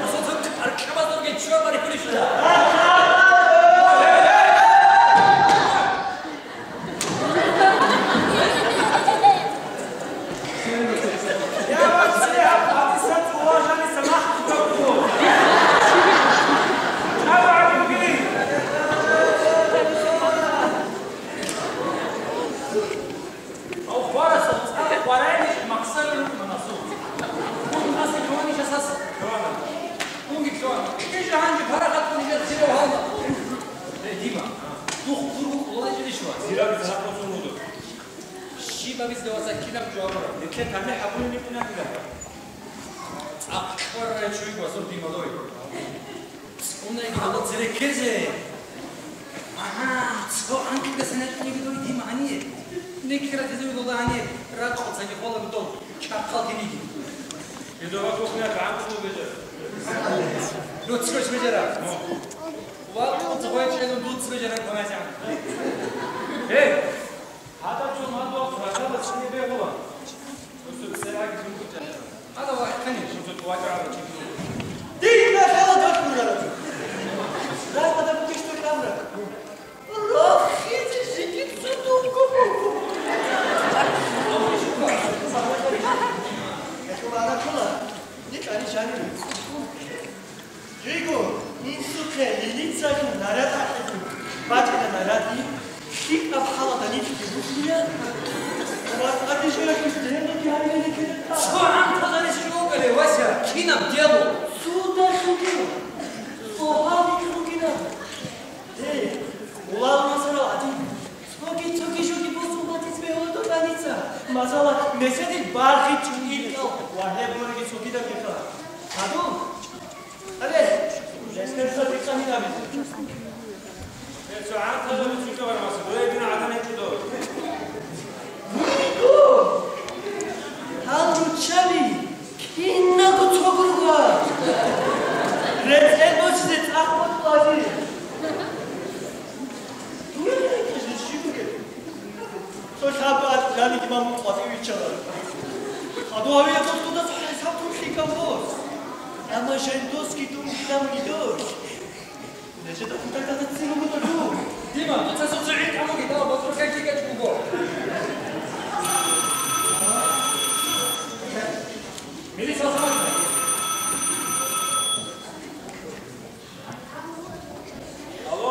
Асоца аркьабазорги чура барихьулищ. Гьав хварасул цӀакъ хварайилищ махсарун рукӀуна насул. Кун асе кканищ асас ккана. Кунги ккана. Кьижа гьанже парахат кунижа зирав гьална. Э, Дима, дух дургу къулайчилищ ва? Зирав цӀакъ косун вуго. Щибабиз де васа кинаб жаваб? Нилъер тамихӀ гьабулеб никъ унагила. ЦӀакъ ккарай чуй васул Дима дой. ЦӀунайги гьала цереккезе. Агьа, цо анкьида санатӀиги дой Дима гьание. Некера тезе вилула гьание, ракъ цаги хола гудол, чахъал гиниги. Идора кухня гӀанкъу бежа. Дуц бежа бежара. Ва дуц гъой чӀелун дуц бежара гьаназан. Гьей! Гьадаб жо мадугьал ракъала цӀине бегьула. Усур цераги жугьутӀа. Гьадаб вахъани жугьутӀ вачӀарала чи. Дин рахъала даккурала. Рахъада бугищ дой камра? Рахъизе жиги цудулго буго. Якъуб Анатола, никъани жанири. Жиго, инсухъе милицаги наряд ахӀизун бачӀана, наряди лъикӀаб хӀалалда нилъги букӀине, ва къадишаялъул делоги гьабизе ккела. Цо гӀантазарис жо вукӀале, Вася, кинаб дело? Цо дашугев, цо гьавги вукӀина. Гьей, Гьесие бархъи чӀинкӀал ва гьеб мурги цогидаб гьекъа. Гьадур! Гьале! Гьесдаса бицани абе. Гьесо гӀантала бицунчӀо вармаса, дое дина гӀадан гьечӀо дов. Гьал руччаби кинаго цогургва! РецӀел босизе цӀакъ бокьулази! Дуе гьекъа жи щибуге? Цо лъабго жаниб имам къватӀив виччала. Хадув гьавияб дос дуда хӀисаб тун лъикӀав дос. Амма жандосги дун гьитамуни дос. Нижеда хутӀайдаса ццин вуго дов. Дима, дуца социгӀин тӀамуги дала батрукай кикач буго. Милиция самарта. Алло.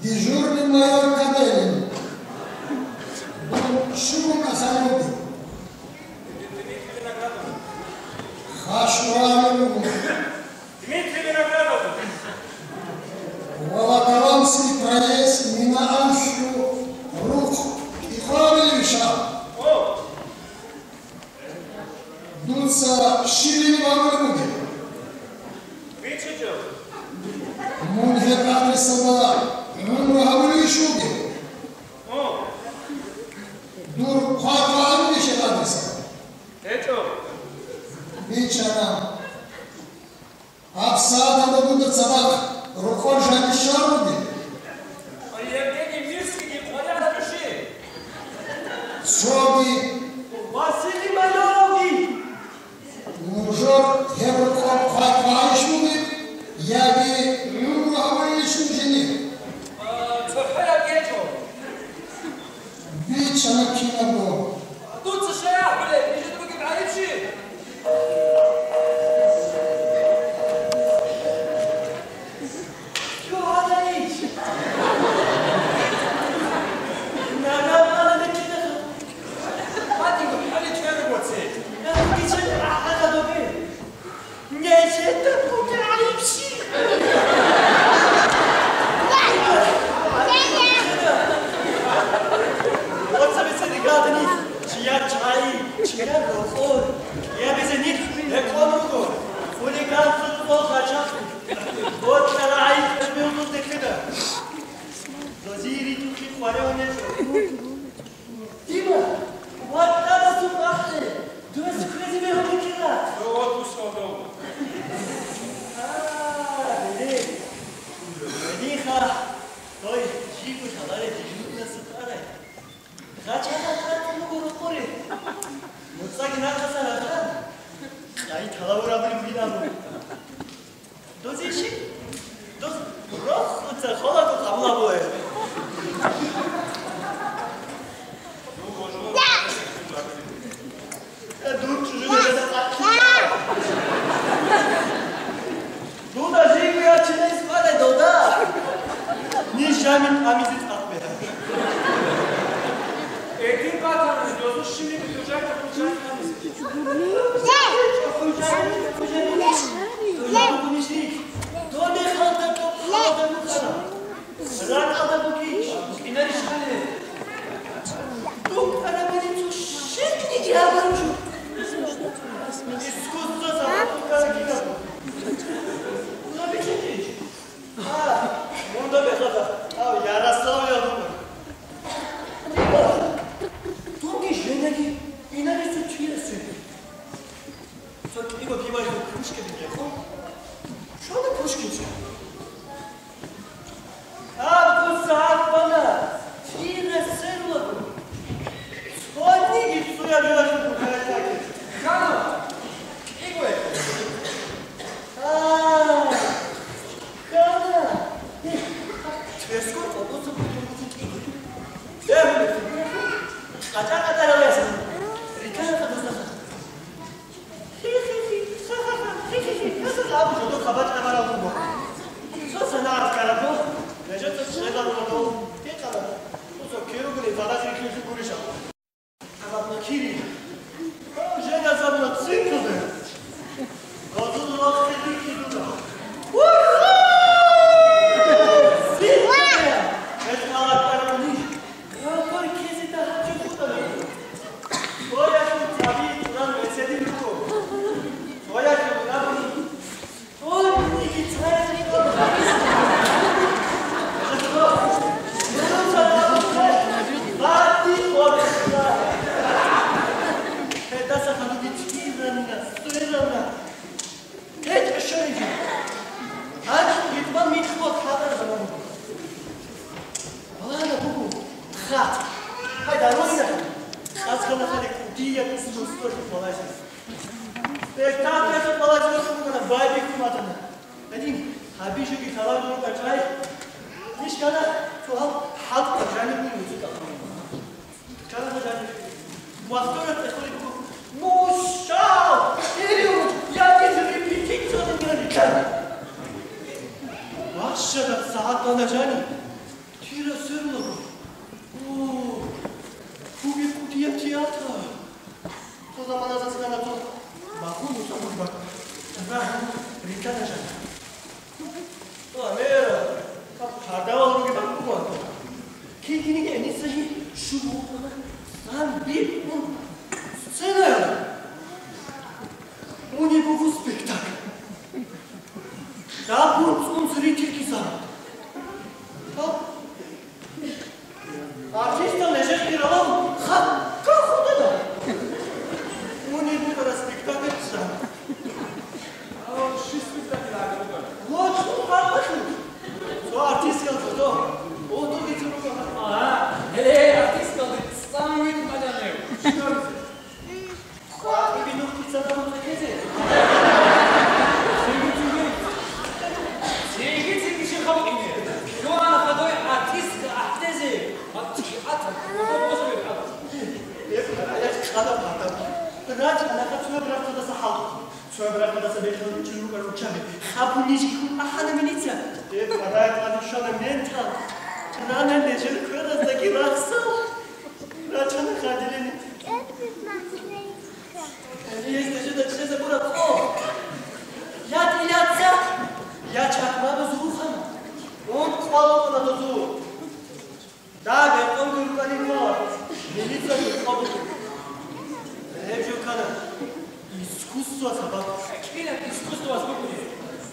Дежурный майор Каделин. Дун щуго кӀалъалев вугев? Хашуралев вуго. Волоколамский проезд, Минаанщу рукъ, Ихван Ильича. Дуца щиб гьениб абулеб бугеб? БичӀчӀо. Мун гьеб адресалда гӀумру гьабулевищ вугев? О. Дур хъвай-хъвай гьабулищ гьеб адресалда? ГьечӀо. БичӀчӀана. Гьаб сагӀаталда дуда цадахъ рокъор жанив щварав вугев? Евгений Мирскийги къваригӀарабищи? Цоги. Василий Майоровги. Нужер гьеб рокъоб хъвай-хъвайищ бугеб, яги гӀумру гьабулищ нужее? А, цохӀояб гьечӀо. БичӀчӀана кинабго. Дуца щай ахӀулеб, нижеда бугеб гӀайиб щиб? Чу гьадаич! Нагагь ана неччедаха. Батиго, хӀали чӀвараб ваци. Нагагь бичӀчӀани ахӀана доге. Нечеда бугеб гӀайиб щиб? Оцабица дигадани, чияр чӀай, чияр рокъор, я безе нилъ рекъон руго, хулиган цо-цо хачахъи, боцӀара гӀайиб безбеулъул дехеда. Дозие ритӀухъе къваригӀун гьечӀо. Дима, ватӀа дасу бахъе, дос квезе бегьун бикьила. Дов отпуск алдав. А, гьере. Гьениха, дой жиго шаларе дежурнасухъ арай. Гъачагъа хатӀун буго рокъоре. НуцӀаги нахъасан рахъа. Къай талавурабли бугин абун. Дозищи? Доз рохуца холаго къабулабуе. Э, дур чужугеда къатӀлъи. Дуда жиго ячинес балай дода. Ниж жамин амизе цӀакъ бегьа. Эдин батани, дозу шимик дужайта хучай амизе. Мунда бехада, ав Ярослав ягъуба. Тунги женяги инарису чиясе. Цо кӀиго дивайго пушкин рекъон, шола пушкинчи. Абдул сагӀат бана, чиясе рулаго. Цониги цоя дивайго пушкинчи. Хана, кӀиго. А, хана. Теско, кӀодоца, кӀодоца кӀиго. Э, къача-къача ралеса. Рикана къадасаха. Хи-хи-хи, ха-ха-ха, хи-хи-хи, ха-ха-ха, абу жодор хабар чӀамарав буго. Цо санагӀат ккарабго, нижеца чӀезабулаго, гьикъала, цо киругуни цадахъ рихьулъи гурищ абун. Абаб кири. О, жена забула цинкузе. Гозул вахъи бикки дуда. Ура! Гьай, дарунда! Къацкъана хали кӀудияб усту-устуялъул палазе. Спектакльалъул палазе рухӀун букӀана, байбихьун батана. Гьедин, гьабижеги лъаларун рукӀа чӀай. Ниж ккана цо гьал хӀалтӀа жаниб бугеб цо тӀахъал. Ккана жаниб. Махтура тӀехулеб буго. Мушал! Период! Я дица репетицияда не рекламы! Ващадаб сагӀат бана жаниб. Тира сверулаго. О, бугеб кӀудияб театр! Цо замана цӀана цо бахун мусамурбак. Рагьун ритана жана. О, мера! Гьаб гьардавал ругеб бакӀ буго. Кин-кинги гьениса жи шуб вукӀана, сан бихьун сценаяла. Мунеб буго спектакль. Дагьун цӀун зрительги зал. Гьаб Артистал нижер иралал хатка хутӀана. Мунир букӀара спектакль чӀан. Ау, щи спектакль гьабураб? Лоцун хатӀалъур. Цо артисткал додо. Одо гьитӀун руго. Ага. Гье, артисткалде цӀан витӀун гьанав. Щи гьабизе? КъватӀибе нух дица дагьун цӀехезе. Цинги-цинги. Цинги-цинги щиб хабукъине. Щвана хадуй артистка ахӀдезе. Гьаб чи атан. Гьаб босо гьеб хӀал. Гьеб гьалаялъ кьада батан. РачӀана хъа цояб рахъалдаса хӀалтӀухъ. Цояб рахъалдаса бекьулев чи рукӀа руччаби. Хабу нижги хун ахӀана милиция. Гьеб гьадая кьади щвана ментал. Рана нижер квераздаги рахсал. Рачана хадилени. Гьезда жида чӀезе бура цо. Я тӀилаца, я чакъмаба зурухъана. Он къвалукъана дозу. Да, бекъонги рукӀанин хъвала. Милиция къвалукъана. Гьеб жо ккана искусство сабаб. Кила искусство сабаб.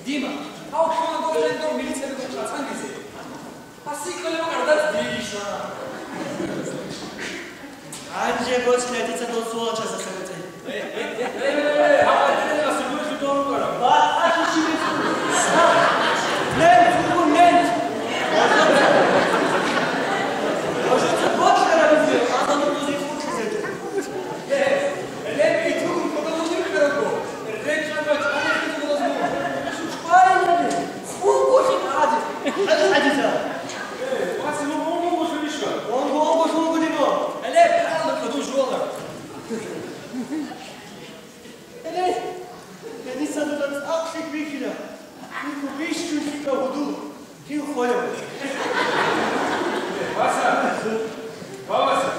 Дима, гьав хъвана гурелъул милиция бегун къацӀангизе. Гьанже боцӀи дица дол суалчаса цебетӀе. Батаги чи бицун? Мент, гьугу мент! Божица боцӀарабизе, аза нутӀузе хутӀизетун. Леб итугун кодолунир хӀараго. РечӀаба чӀалахъизулазму. Чукъайнаби. Цункъулъи гьади. ХӀади хӀадица. Э, васи, ну, ну, ну, ну, шуришка. Онго, онго, шунго, диго. Эле, правда, кадуш, вола. Эле, эдиса дуда цӀакълъи бихьила. Диго бищун лъикӀа гьудул. Дин хвалев. Васа. Ва Васа.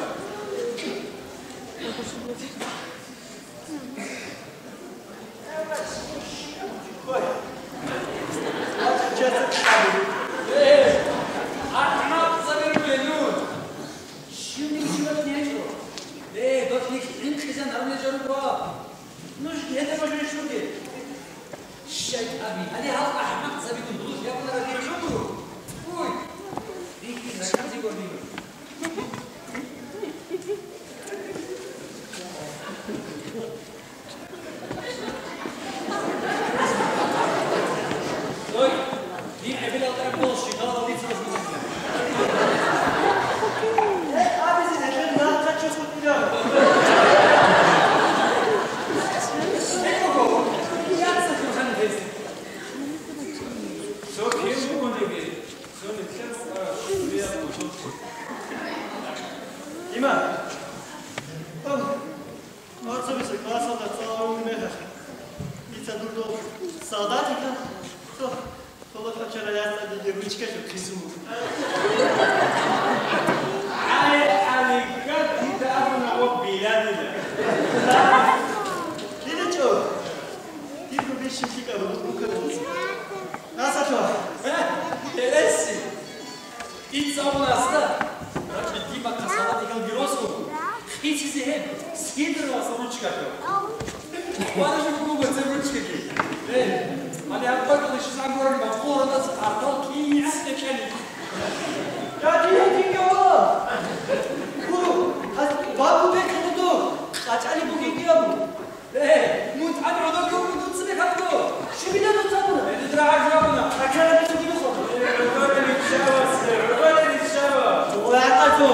Ой, дин гӀебилалда гьеб болщи, галал дица рушмутӀила. Гьеб абизе гьеб нахъа чӀухӀутӀила. Цо кин бугониги, цо нилъер рукӀарал шурияб кутакалъ. Има. Ой. Гьаб цо бицун, классалда цӀаларун мехалъ, дица дур дол солдатикал, цо, цо лъачара яцӀа диде ручкаялъул хисун. Гьай, гьаликка дида абуна гъо биладила. КиличӀо? Дирго бищун лъикӀаб гьудул букараб. Асалъо. Гьелесси. Иццабун асда, рачӀа диба касалатикалги росун, хъицизе гьеб, сидр ва ручкаго. Вара жо буго цеб ручкаги. Э, али гьаб бакӀалде щизан гурани макъуранас къартал кин гӀехӀе ккани. Я, дие динги гьола! Гуру, гьаз бабу бекьа буго, къачӀали бугеги абу. Э, мун тӀад гӀодор гьавун дуца бихьарго? Щибила дуца абуна? Э, дуда гӀажабуна. Акара дуца гибухъо. Э, гӀодор риччавас, э, гӀодор риччава. Дугъла гӀакъа цо.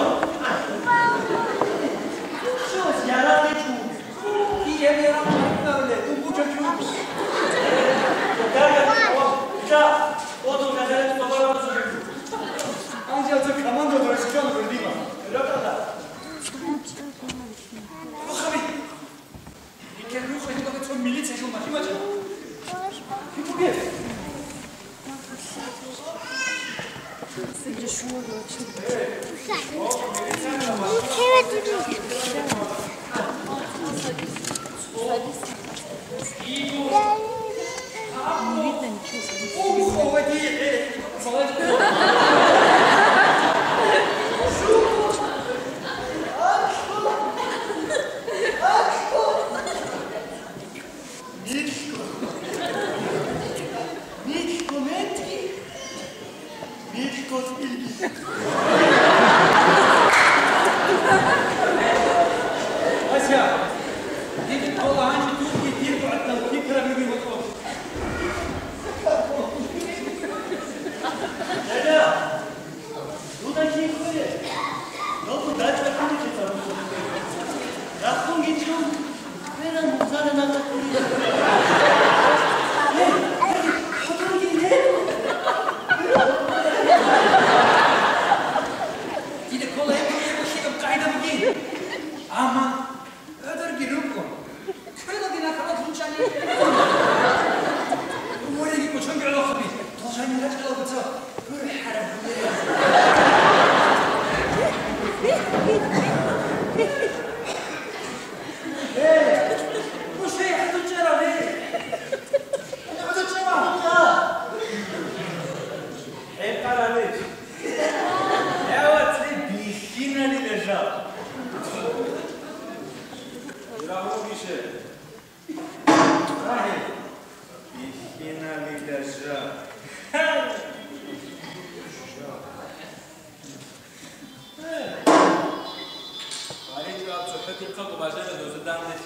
Микьго мекьи, микьго цӀилги. Вася, дида ккола гьанже дурги дирго гӀадал пикраб ругел гьоркьоб. Дуда кин хъуре? Догу дачӀа хъуре чӀезаб. Рахун гьечӀо, хъвера мухъара нагъа хъуре. Гье, гье, гье, гье. Дида ккола гьеб, гьеб, гьеб, гьеб, къайда бугин? Амма Гьадарги рукӀун. Квелаги накабат ручӀани. Умуриги кӀочонги гӀолохъаби. Толжани рачӀалалгуца гурхӀараб гьуе. Э, мушей хӀадучӀарав, э. ХӀадучӀарав. ХӀекъаралич. Я, вацӀцӀи бихьинали лежал. Ирагьунгише. Рагьи. Бихьинали лежал. Барикьа, цохӀо тихъаго бажара доза данделъи.